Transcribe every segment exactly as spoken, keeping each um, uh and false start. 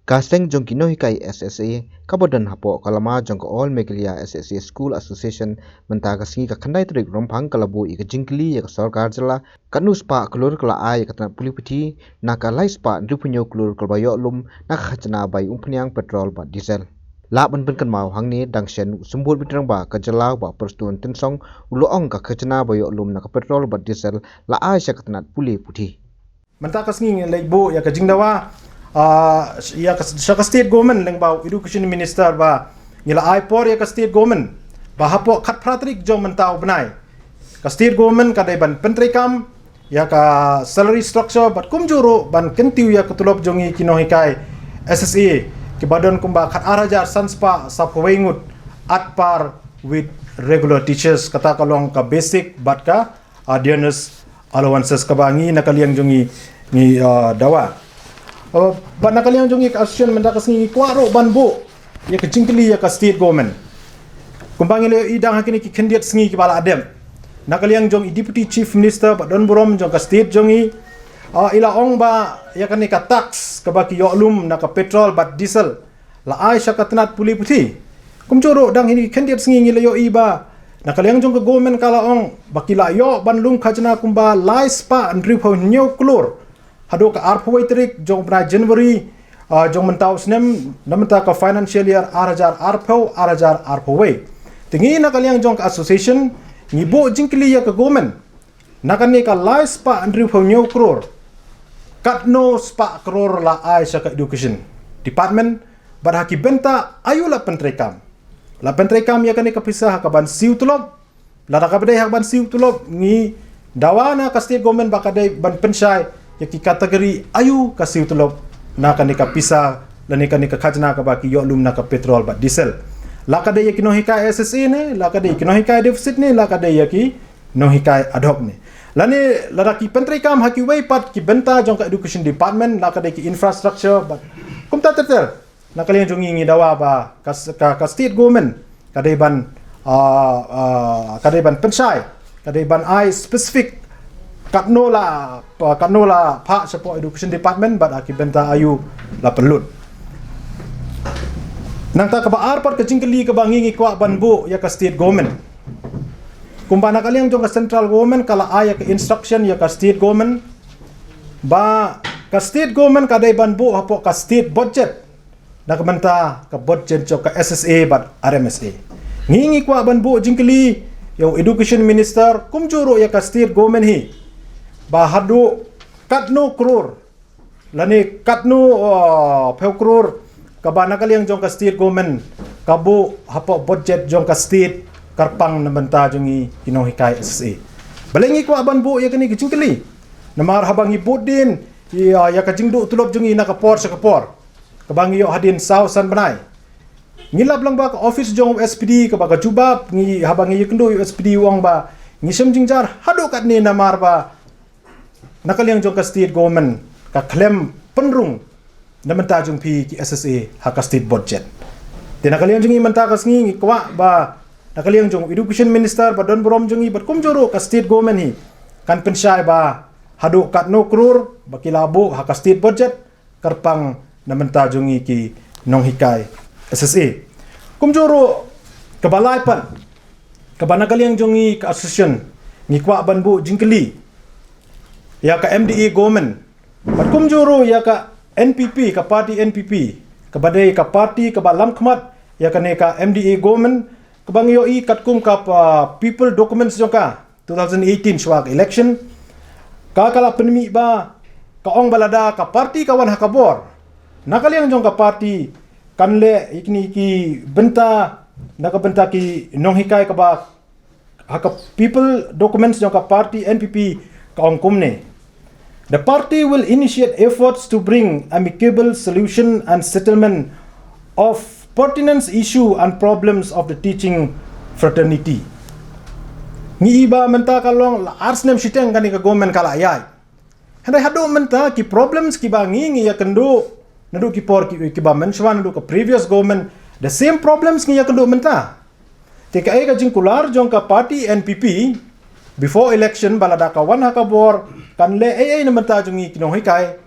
Ka seng jong ki nonghikai S S A kaba don hapoh ka lama jong ka All Meghalaya S S A School Association mynta ka sngi ka khyndai tarik Rymphang ka la buh ïa ka jingkylli ïa ka sorkar jylla katno spah klur ka la ai ïa ka tnat pule puthi na ka lai spah hynriewphew hynñiew klur kaba ïoh lum na ka khajna bai umphniang petrol bad diesel. Lah ban pynkynmaw hangne dang shen u Symbud Bynrang ba ka jylla ba Prestone Tynsong u la ong ka khajna ba ïoh lum na ka petrol bad diesel la ai sha ka tnat pule puthi. Mynta ka sngi ngi leit buh ïa ka jingdawa, ah, ïa ka, sha ka state government lyngba u education minister ba ngi la ai por ïa ka state government ba hapoh khatphra tarik jong mynta u bnai ka state government ka dei ban pyntreikam ïa ka salary structure bad kumjuh ruh ban kyntiew ïa ka tulop jong ngi ki nonghikai S S A kiba don kumba khatar hajar san spah saphew wei ngut at par with regular teachers, kata ka long ka basic bad ka, ah, dearness allowances kaba ngi na ka liang jong ngi ngi, ah, dawa. Ah, bad na ka liang jong ngi ka association mynta ka sngi ngi kwah ruh ban buh ïa ka jingkylli ïa ka state government. Kumba ngi la ïohi dang ha kine ki khyndiat sngi kiba la dep, na ka liang jong i Deputy Chief Minister ba don burom jong ka state jong ngi, ah, i la ong ba ïa kane ka tax kaba ki ïoh lum na ka petrol bad diesel la ai sha ka tnat pule puthi. Kumjuh ruh dang ha kine ki khyndiat sngi ngi la ïohi ba na ka liang jong ka government ka la ong ba ki la ïoh ban lum khajna kumba lai spah hynriewphew hynñiew klur haduh ka arphew wei tarik jong u bnai January, ah, jong mynta u snem, na mynta ka financial year ar hajar arphew, ar hajar arphew wei. Te ngi na ka liang jong ka association ngi buh jingkylli ïa ka government, na kane ka lai spah hynriewphew hynñiew klur, katno spah klur la ai sha ka education department bad ha ki bynta aïu la pyntreikam. La pyntreikam ïa kane ka pisa ha ka ban siew tulop. Lada kaba dei ha ka ban siew tulop ngi dawa na ka state government ba ka dei ban pynshai ïa ki category aïu ka siew tulop na kane ka pisa lane kane ka khajna kaba ki ïoh lum na ka petrol bad diesel. La ka dei ïa ki nonghikai S S A ne, la ka dei ïa ki nonghikai deficit ne, la ka dei ïa ki nonghikai ad hoc ne. Lane lada ki pyntreikam ha kiwei pat ki bynta jong ka education department, la ka dei ki infrastructure bad kumta ter ter. Na ka liang jong ngi ngi dawa ba ka, ka, ka state government ka dei ban, ah, ah, ka dei ban pynshai, ka dei ban ai specific katno la, katno la phah shapoh education department bad ha ki bynta aïu la pynlut. Nangta kaba ar pat ka jingkylli kaba ngi ngi kwah ban buh ïa ka state government. Kumba na ka liang jong ka central government ka la ai ïa ka instruction ïa ka state government ba ka state government ka dei ban buh hapoh ka state budget na ka bynta ka budget jong ka S S A bad R M S A. Ngi ngi kwah ban buh jingkylli ïa u education minister kumjuh ruh ïa ka state government hi ba haduh katno klur lane katno, ah, phew klur kaba na ka liang jong ka state government ka buh hapoh budget jong ka state kyrpang na bynta jong ngi ki nonghikai S S A. Balei ngi kwah ban buh ïa kane ka jingkylli? Namar haba ngi bud dien ïa, ïa ka jingduh tulop jong ngi na ka por sha ka por kaba ngi ïoh hadien saw san bnai, ngi lap lang ba ka office jong u S P D kaba ka jubab ngi, haba ngi ïakynduh ïa u S P D u ong ba ngi shem jingjar haduh katne namar ba na ka liang jong ka state government ka khlem pynrung na bynta jong phi ki S S A ha ka state budget. Te na ka liang jong ngi mynta ka sngi ngi kwah ba na ka liang jong education minister ba don burom jong ngi bad kumjuh ruh ka state government hi kan pynshai ba haduh katno klur ba ki la buh ha ka state budget kyrpang na bynta jong ngi ki nonghikai S S A. Kumjuh ruh kaba lai pat kaba na ka liang jong ngi ka association ngi kwah ban buh jingkylli ïa ka M D A government bad kumjuh ruh ïa ka N P P, ka party N P P kaba dei ka party kaba lam khmat ïa kane ka M D A government kaba ngi ïohi katkum ka, ah, people documents jong ka two thousand eighteen shuwa ka election. Ka, ka la pynmih ba ka ong ba lada ka party ka wan ha ka bor, na ka liang jong ka party kan leh ïa kine ki bynta na ka bynta ki nonghikai kaba ha ka people documents jong ka party N P P ka ong kumne. The party will initiate efforts to bring amicable solution and settlement of pertinent issue and problems of the teaching fraternity. Ngi i ba mynta ka long la ar snem shiteng kane ka government ka la ïaid. Hynrei haduh mynta ki problems kiba ngi ngi ïakynduh naduh ki por ki, kiba mynshwa naduh ka previous government, the same problems ngi ïakynduh mynta. Te kaei ka jingkular jong ka party N P P before election ba lada ka wan ha ka bor kan leh ei ei na bynta jong ngi ki nonghikai.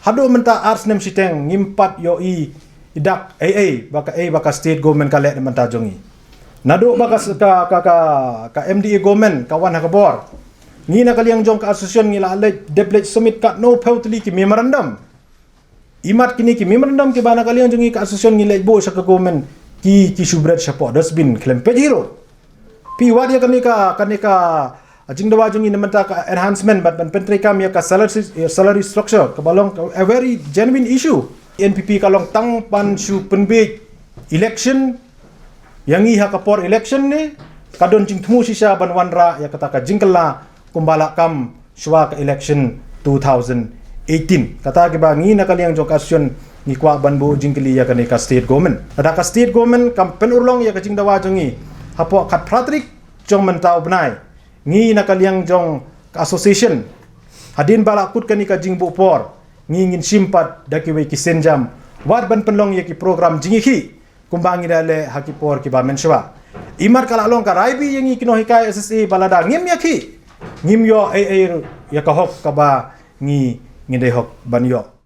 Haduh mynta ar snem shiteng ngim pat ïohi i dak ei ei ba ka, ei ba ka state government ka leh na bynta jong ngi. Naduh ba ka, ka, ka, ka, ka M D A government ka wan ha ka bor, ngi na ka liang jong ka association ngi la leit, dep leit submit katno phew tylli ki memorandum. Imat kine ki memorandum kiba na ka liang jong ngi ka association ngi leit buh sha ka government, ki, ki shu bret shapoh dustbin khlem peit hi ruh. Phi wad ïa kane ka, kane ka jingdawa jong ngi na bynta ka enhancement bad ban pyntreikam ïa ka salary, salary structure kaba long a very genuine issue. N P P ka long tang ban shu pynbiej election, ïa ngi ha ka por election ne ka don jingthmu shisha ban wanrah ïa kata ka jingkylla kumba la kam shuwa ka election two thousand eighteen. Kata kiba ngi na ka liang jong ka association ngi kwah ban buh jingkylli ïa kane ka state government. Lada ka state government kam pynurlong ïa ka jingdawa jong ngi hapoh khatphra tarik jong mynta u bnai, ngi na ka liang jong ka association, hadien ba la kut kane ka jingbuh por, ngi ngin shim pat da kiwei ki sienjam wat ban pynlong ïa ki program jingïakhih kumba ngi da leh ha ki por kiba mynshuwa. Imat ka la long ka rai bha ïa ngi ki nonghikai S S A ba lada ngim ïakhih, ngim ïoh ei ei ruh ïa ka hok kaba ngi, ngi dei hok ban ïoh.